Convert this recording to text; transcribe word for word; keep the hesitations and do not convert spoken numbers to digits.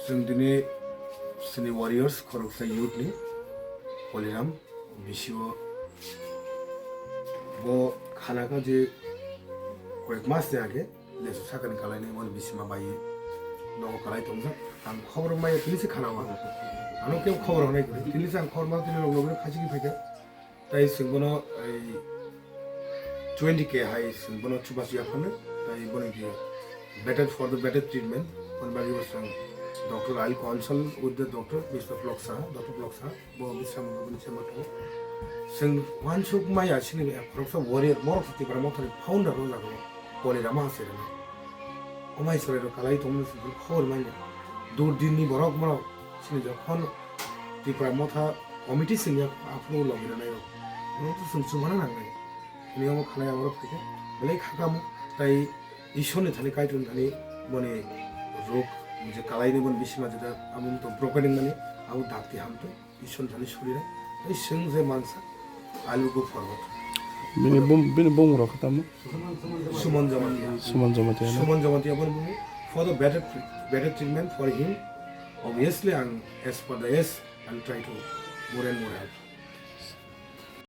Chwng dini chini warriors khoroksa youth ni Holiram bisio bo khanaka je koyek mas ni age lesu sakani kalaini boni bisima bai nogo kalai tongjak. Ang khobor maya tini se khana wa. Ano kebo khobor honai kwrwi. Tini se ang khobor ma tini rok logi khachigwi phaikha. Tai chwng bono ei twenty K hai chwng bono chubachu ya phano. Tai boni je better for the better treatment. Boni bagwi bo chwng doctor, I will consult with the doctor, Mister Ploksa, Doctor Ploksa. Bo bisam bo bini chema tongo. Chwng wansuk maya chini khoroksa warrior, borok Tipra Mothani founder rok jago. Holiram ha se rwna. Omai chwrai rok kalai tongmani chwng khobor manya. Dur din ni borok morok chini jokhon Tipra Motha committee singya aphuru logi rwnai rok. Borok to chwng chumana nangnai. Tini omo khanai aborok phaikha. Belai khakamo tai Ishwar ni thani Kaitor ni thani boni rok je kalai ni boni bisima jeta amo to broken mani abo dakti hamto. Ishwar thani suri na. Tei chwng je mansa, I will go forward. Bini bum, bini bumung rok tamo? Suman Jamatia. Suman Jamatia na? Suman Jamatia boni bumung. For the better, better treatment for him, obviously ang as per the age, I will try to more and more help.